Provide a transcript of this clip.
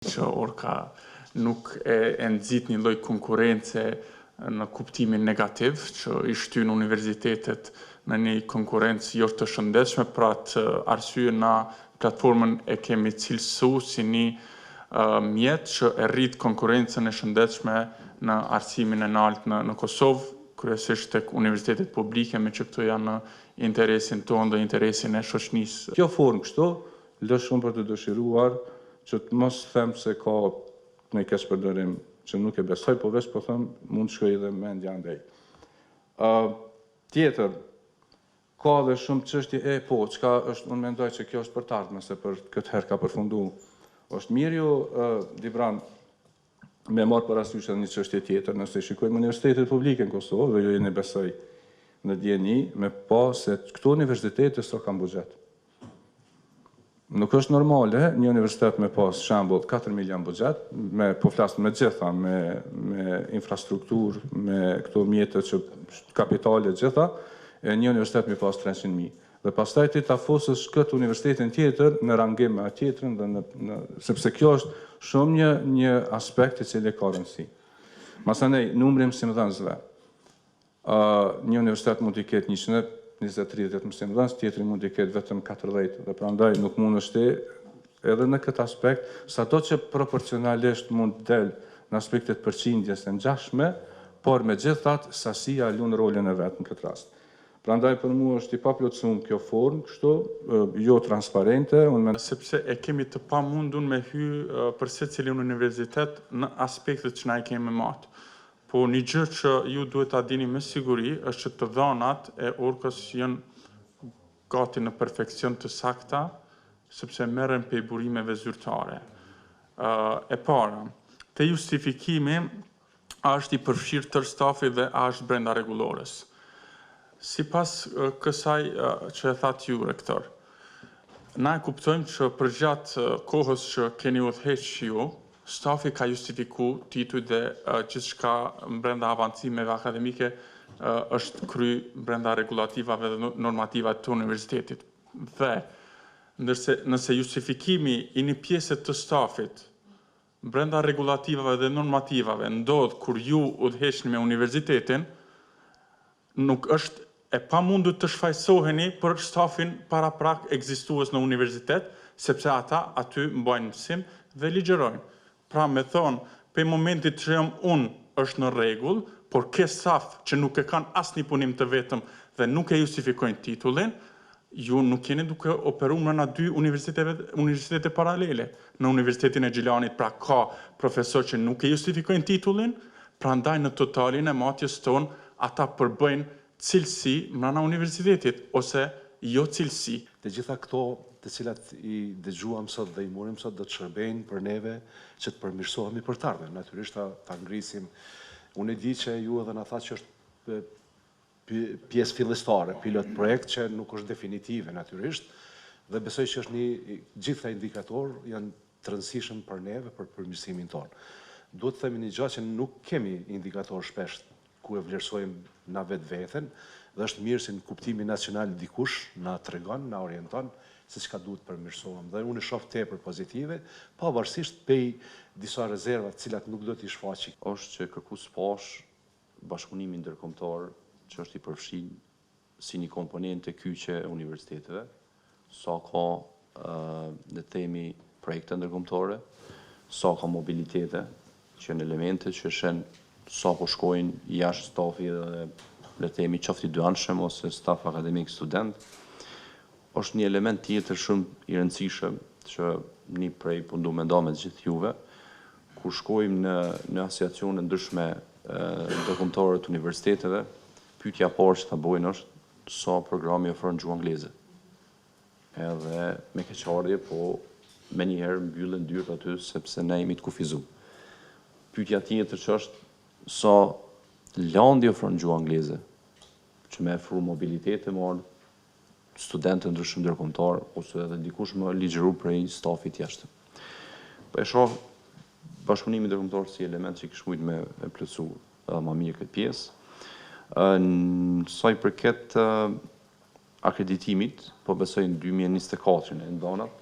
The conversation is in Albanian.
Që ORKA nuk e, e nxit një lloj konkurrence në kuptimin negativ, që i shtyn universitetet në një konkurrencë jo të shëndetshme, pra të arsye na platformën e kemi cilësu si një uh, mjet që e rrit konkurrencën e shëndetshme në arsimin e lartë në, në Kosovë, kryesisht tek universitetet publike, me që këto janë në interesin tonë dhe interesin e shoqënisë. Kjo formë kështu lë shumë për të dëshiruar, që të mos them se ka një keqpërdorim që nuk e besoj, po veç po them mund të shkoj edhe mendja andej. Uh, tjetër, ka dhe shumë çështje e po, çka është unë mendoj që kjo është për të ardhme, se për këtë herë ka përfundu. Është mirë ju uh, Dibran me marrë parasysh edhe një çështje tjetër, nëse shikojmë universitetet publike në Kosovë, dhe ju jeni besoj në dijeni, me pa se këto universitete sa kanë buxhet. Nuk është normale një universitet me pas shembull 4 milion buxhet, me po flas me gjitha, me me infrastrukturë, me këto mjete që kapitale gjitha, e një universitet me pas 300.000. Dhe pastaj ti ta fusësh këtë universitetin tjetër në rangim me atë tjetrën dhe në, në sepse kjo është shumë një një aspekt i cili ka rëndësi. Masanej, numri i mësimdhënësve. Uh, një universitet mund t'i ketë 120-30 mësimdhënës, tjetri mund t'i ketë vetëm 40 dhe prandaj nuk mund është ti edhe në këtë aspekt, sado që proporcionalisht mund të del në aspektet përqindjes e ngjashme, por megjithatë sasia luan rolin e vet në këtë rast. Prandaj për mua është i paplotësuar kjo formë kështu, jo transparente, unë mendoj sepse e kemi të pamundun me hy për secilin universitet në aspektet që na i kemi matë. Po një gjë që ju duhet ta dini me siguri është që të dhënat e ORKës janë gati në perfekcion të sakta, sepse merren prej burimeve zyrtare. E para, te justifikimi a është i përfshirë tërë stafi dhe a është brenda rregullores. Sipas kësaj që e thatë ju, rektor, na e kuptojmë që përgjatë kohës që keni udhëheq ju, stafi ka justifiku titujt dhe gjithçka brenda avancimeve akademike është kry brenda rregullativave dhe normativave të universitetit. Dhe ndërse nëse justifikimi i një pjese të stafit brenda rregullativave dhe normativave ndodh kur ju udhëheqni me universitetin, nuk është e pamundur të shfajësoheni për stafin paraprak ekzistues në universitet, sepse ata aty mbajnë mësim dhe ligjërojnë. Pra me thonë, prej momentit që jam unë është në rregull, por ke staf që nuk e kanë asnjë punim të vetëm dhe nuk e justifikojnë titullin, ju nuk jeni duke operu mrena dy universiteteve universitete paralele. Në Universitetin e Gjilanit pra ka profesor që nuk e justifikojnë titullin, prandaj në totalin e matjes tonë ata përbëjnë cilësi mrena universitetit ose jo cilësi. Të gjitha këto të cilat i dëgjuam sot dhe i morëm sot do të shërbejnë për neve që të përmirësohemi për të ardhmen. Natyrisht ta, ta ngrisim. Unë e di që ju edhe na thatë që është pjesë fillestare, pilot projekt që nuk është definitive natyrisht dhe besoj që është një gjithë këta indikator janë të rëndësishëm për neve për përmirësimin tonë. Duhet të themi një gjë që nuk kemi indikator shpesh ku e vlerësojmë na vetë veten dhe është mirë se në kuptimin nacional dikush na tregon, na orienton se çka duhet përmirësohem dhe unë e shoh tepër pozitive, pavarësisht pej disa rezerva të cilat nuk do t'i shfaqi. Është që kërku s'pash bashkëpunimi ndërkombëtar që është i përfshin si një komponente kyçe e universiteteve, sa ka le të themi projekte ndërkombëtare, sa ka mobilitete, që janë elemente që shen sa po shkojnë jashtë stafi dhe le të themi qoftë i dyanshëm ose staf akademik student. Është një element tjetër shumë i rëndësishëm që një prej po du me nda me të gjithë juve, kur shkojmë në në asociacione ndryshme ndërkombëtare të universiteteve, pyetja e parë që ta bojnë është sa programi ofron gjuhë angleze. Edhe me keqardhje, po menjëherë mbyllen dyert aty sepse ne jemi të kufizuar. Pyetja tjetër që është sa landi ofron gjuhë angleze, që me ofru mobilitete me ardhë studentë të ndryshëm ndërkombëtar ose edhe dikush më ligjëru prej stafit jashtë. Po e shoh bashkëpunimin ndërkombëtar si element që kish mujt me e plotësu edhe ma mirë këtë pjesë. Në sa i përket akreditimit, po besoj në 2024 e në donat.